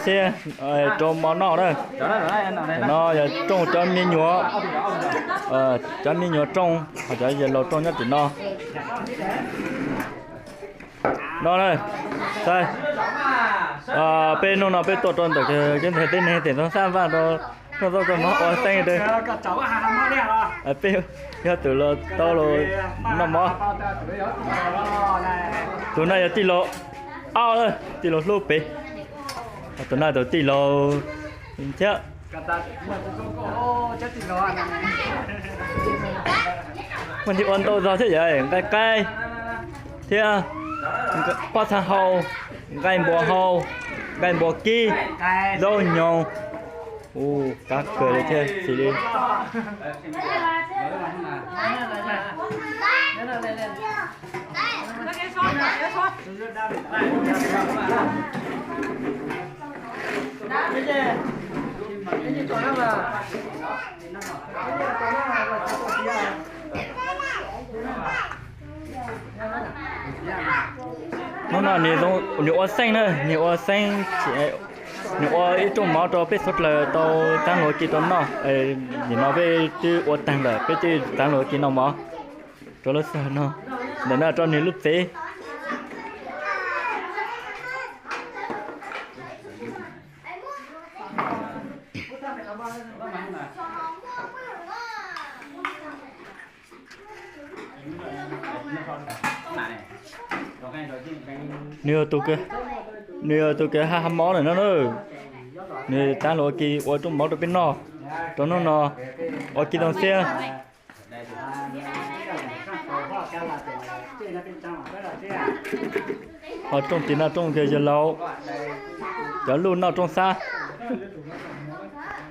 Thiab rau mov noj na. No yog rooj cov me nyuam, cov me nyuam rooj, ho cov yawg laus rooj nyob tim no. No na, peb hnub no peb tuaj rau ntawm kev ntawm tej neeg tim no xab vaj rau noj zaub noj mov ua xeeb. Peb yog tus los tau los noj mov. Tus no yog tij laug Ab, tij laug hlub pem. Tus no tus tij laug thiab. Muaj ntsis ua ntau zog thiab yom, nqaij qaib thiab pob txha hau, nqaij npua hau, nqaij npua kib, zaub nyoos. Ua kab kawg li thiab xws li. Hnub no nws ua xeeb na, nws ua xeeb, nws ua ib rooj mov rau peb suav dlawg tau taab luag kis rau noj. Nim no peb twb ua taag lawm, peb twb taab luag kis noj mov rau lub sij hawm no. Ntawm no rau nws lub tsev. Nws yog tus kws ha ha mob lawm no na. Nws taab luag ua kis ua rooj mov rau peb noj rau hnub no, ua kis zoo siab. Ho rooj tim no rooj yawg laus, cov luj noj rooj xab.